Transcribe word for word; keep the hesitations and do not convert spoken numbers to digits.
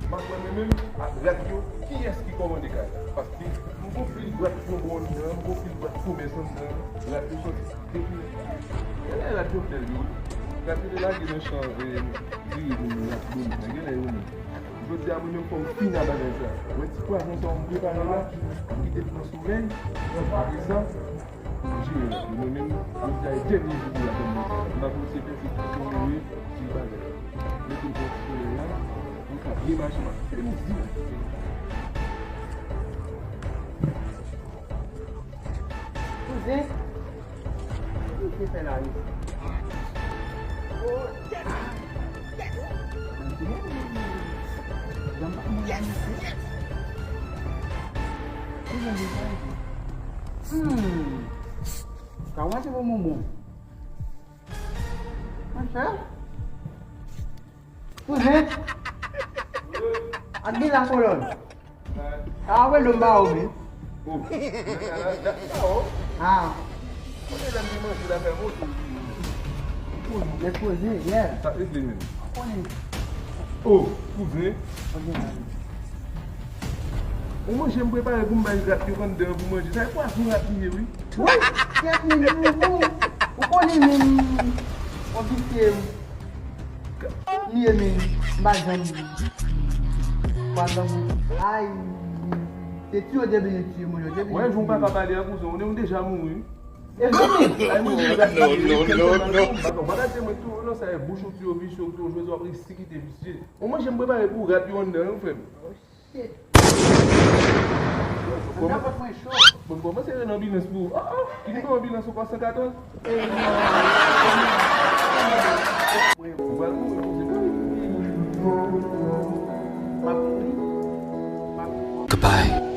M ap wè mwen menm ak rat yo, kiyès ki kòmande kay la. Paske m gon pil rat flanbo anndan an, m gon pil rat komès anndan an, rat yo sòti depi, genlè rat Jovenel yo wi. Rat yo te lage nan chan, eh, diri moun yo, rat Dominik la, genlè yo menm. Jodi a mwen menm fò m fini ak bagay sa. Wè ti pwason sa m prepare la, m kite l pran solèy, apre sa, m jere l. Mwen menm, jodi a e dènye jou pou l la fè m. M pa konn se pèsekisyon yo ye, se bagay. Mete l pran ti solèy la, pou l ka byen mache, m ap fè mizik. Kouzen, kisa w te fè la menm? Hmm. Ka wè se bon bonbon. Monchè. Kouzen. Ak de la kolòn. Sa a wè lòm ba ou men. Oh. Ah. Kote lè m te manje la fè mwen tou. Lè poze, yeah. Sa regle menm. Konnen. Oh, kouzen. Ou manje m prepare pou m bay rat yo anndan pou manje. Sa e pwason rat li ye wi. Wi, kèt menm, ou, ou, ou konnen menm, on visye, m ye menm, m pa janm, pa janm, ay, se tiye w te vini tiye mwen, yo te vini. Wè, jan w paka pale a kouzen, ou deja mouri. E vini. Ay, mwen, non, non, non, non. Papa, papa, se mwen tou, non, sa e bouch ou tiye w visye, ou tou, jwe w ap resikite visye. Ou manje m prepare pou rat yo anndan, non, frè m. Shit. Anndan vant mwen cho. Bon, kòmanse rele anbilans pou ou. Ah, ah, ki nimewo anbilans ou pa san katòz? Ou pral mouri, ou se mouri. M ap mouri. M ap mouri. Goodbye.